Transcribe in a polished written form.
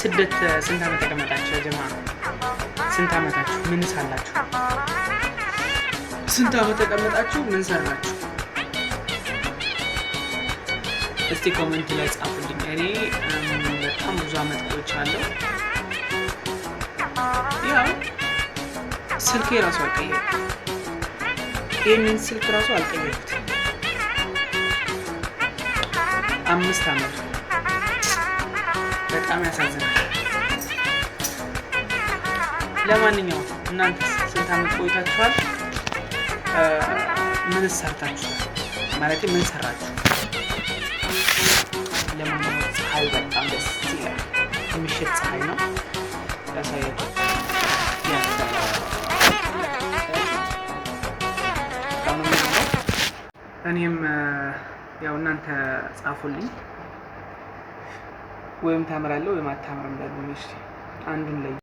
ስደት ስንት ዓመት ተቀመጣችሁ? ጀማ ስንት ዓመታችሁ? ምን ሳላችሁ? ስንት ዓመት ተቀመጣችሁ? ምን ሰራችሁ? እስቲ comment ላይ ጻፉልኝ። እኔ በጣም ብዙ ዓመት ቆይቻለሁ። ያው ስልኬ ራሱ አልቀየርኩም። ይህንን ስልክ ራሱ አልቀየርኩትም። 5 ዓመቱ። በጣም ያሳዝናል። ለማንኛውም እናንተ ስንት ዓመት ቆይታችኋል? ምን ሰርታችኋል? ማለት ምን ሰራችሁ? ለማንኛውም ፀሐይ በጣም ደስ ይላል። የምሽት ፀሐይ ነው ያሳያችሁ። በጣም ነው የሚያምረው። እኔም ያው እናንተ ጻፉልኝ፣ ወይም ታምራለህ ወይም አታምርም በሉኝ። እሺ አንዱን ለዩ።